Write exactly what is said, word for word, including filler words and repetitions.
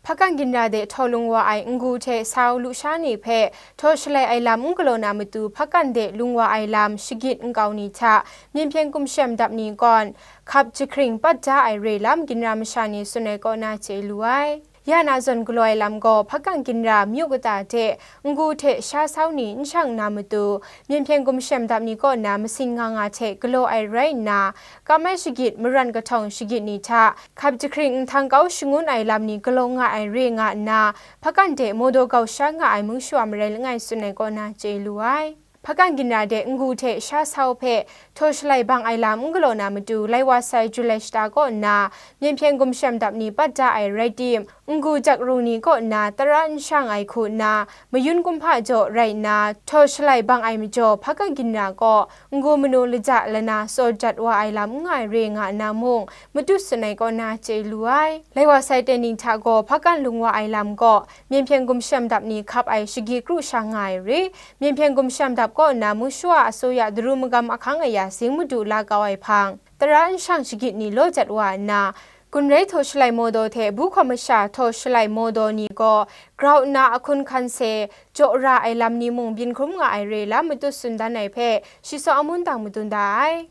Hpakan ginra de htaw lung wa ai n-gu hte sau lusha ni hpe htaw shalai ai lam n galaw na matu, hpakan de lung wa ai lam shagit nkau ni hta Myen Hpyen Gumshem Dap ni kawn hkap jahkring pat da ai re lam ginra masha ni tsun ai kaw na chye lu ai. Ya na zawn galaw ai lam gaw, hpakan ginra myu kata de n-gu hte sha sau ni n shang na matu, Myen Hpyen Gumshem Dap ni kaw na masin nga nga hte galaw ai rai nna, kam ai shagit, maran kahtawng shagit ni hta hkap jahkring nhtang kau shangun ai lam ni galaw nga ai re nga nna, hpakan de mawdaw gau sha nga ai mung shawa marai langai tsun ai kaw na chye lu ai. Hpakan ginra de n-gu hte sha sau hpe htaw shalai bang ai lam n galaw na matu, lai wa sai Julai shata kaw nna Myen Hpyen Gumshem Dap ni pat da ai rai tim, n-gu jak ru ni kaw nna tara n shang ai hku nna, mayun kumhpa jaw rai nna, htaw shalai bang ai majaw, hpakan ginra kaw n-gu manu laja lana tsaw jat wa ai lam n nga ai re nga nna mung, matu tsun ai kaw na chye lu ai. Lai wa sai ten ni hta gaw, hpakan lung wa ai lam gaw, Myen Hpyen Gumshem Dap ni hkap ai shagit kru sha nga ai re, Myen Hpyen Gumshem Dap kaw nna mung shawa asuya daru magam ahkang aya zing madu la kau ai hpang, tara n shang shagit ni law jat wa nna, gun rai htaw shalai mawdaw hte bu hkawm masha htaw shalai mawdaw ni gaw grau nna ahkun hkan se jaw ra ai lam ni mung byin hkrum nga ai re lam matu tsun dan ai hpe, shi saw amun dang madun da ai.